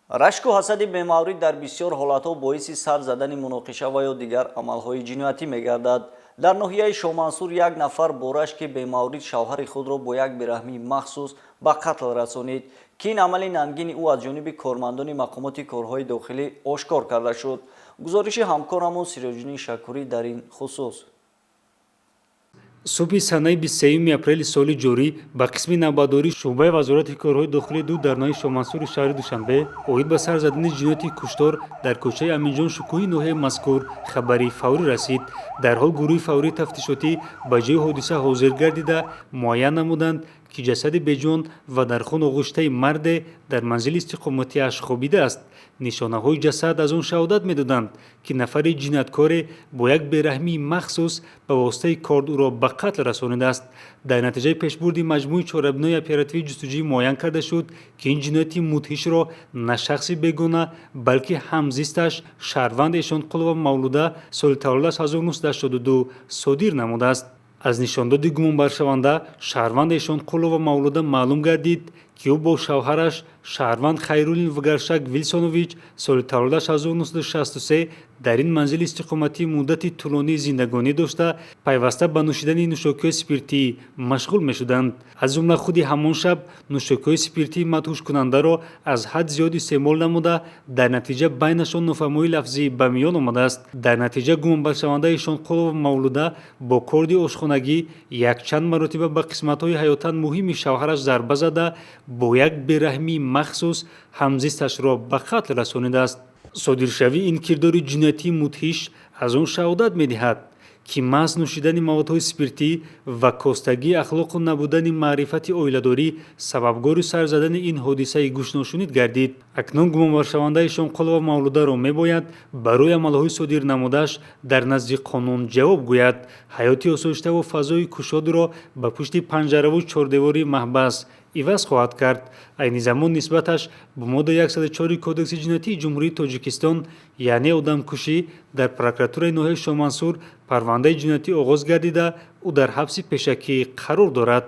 Рашку ҳасади бемаврид дар бисёр ҳолатҳо боиси сар задани муноқиша ва ё дигар амалҳои ҷиноятӣ мегардад. Дар ноҳияи Шомансур як нафар бо рашки бемаврид шавҳари худро бо як бераҳмии махсус ба қатл расонид, ки ин амали нангини ӯ аз ҷониби кормандони мақомоти корҳои дохилӣ ошкор карда шуд. Гузориши ҳамкорамон Сироҷиддин Шакурӣ дар ин хусус. Субҳи санаи 23 апрели соли ҷорӣ ба қисми навбатдории шӯъбаи Вазорати корҳои дохилӣ ду дар ноҳияи Шомансури шаҳри Душанбе оид ба сар задани ҷинояти куштор дар кӯчаи Аминҷон Шукӯҳи ноҳияи мазкур хабари фаврӣ расид. Дарҳол гурӯҳи фаврии тафтишотӣ ба ҷои ҳодиса ҳозир гардида, муайян намуданд, ки ҷасади беҷон ва дар хун оғиштаи марде дар манзили истиқоматиаш хобидааст. Нишонаҳои ҷасад аз он шаҳодат медоданд, ки нафари ҷинояткоре бо як бераҳмии махсус ба воситаи корд ӯро ба қатл расонидааст. Дар натиҷаи пешбурди маҷмӯи чорабинои оперативии ҷустуҷӯӣ муайян карда шуд, ки ин ҷинояти мудҳишро на шахси бегона, балки ҳамзисташ, шаҳрванд Эшонқулова Мавлуда, соли таваллудаш 1982, содир намудааст. Аз нишондоди гумонбаршаванда, шаҳрванд Эшонқулова Мавлуда, маълум гардид, ки ӯ бо шавҳараш, шаҳрванд Хайруллин Вагаршак Вилсонович, соли таваллудаш 1963, дар ин манзили истиқоматӣ муддати тӯлонӣ зиндагонӣ дошта, пайваста ба нӯшидани нӯшокиҳои спиртӣ машғул мешуданд. Аз ҷумла худи ҳамон шаб нӯшокиҳои спиртии мадҳушкунандаро аз ҳад зиёд истеъмол намуда, дар натиҷа байнашон нофаҳмоии лафзӣ ба миён омадааст. Дар натиҷа гумонбаршаванда Эшонқулова Мавлуда бо корди ошхонагӣ якчанд маротиба ба қисматҳои ҳаётан муҳими шавҳараш зарба зада, бо як бераҳмии махсус ҳамзисташро ба қатл расонидааст. Содиршавии ин кирдори ҷиноятии мудҳиш аз он шаҳодат медиҳад, ки маҳз нӯшидани маводҳои спиртӣ ва костагии ахлоқу набудани маърифати оиладорӣ сабабгори сар задани ин ҳодисаи гӯшношунид гардид. Акнун гумонбаршаванда Эшонқулова Мавлударо мебояд барои амалҳои содир намудааш дар назди қонун ҷавоб гӯяд, ҳаёти осоиштаву фазои кушодро ба пушти панҷараву чордевории маҳбас иваз хоҳад кард. Айни замон нисбаташ бо моддаи 104 Кодекси ҷиноятии Ҷумҳурии Тоҷикистон, яъне одамкушӣ, дар прокуратураи ноҳияи Шомансур парвандаи ҷиноятӣ оғоз гардида, ӯ дар ҳабси пешакӣ қарор дорад.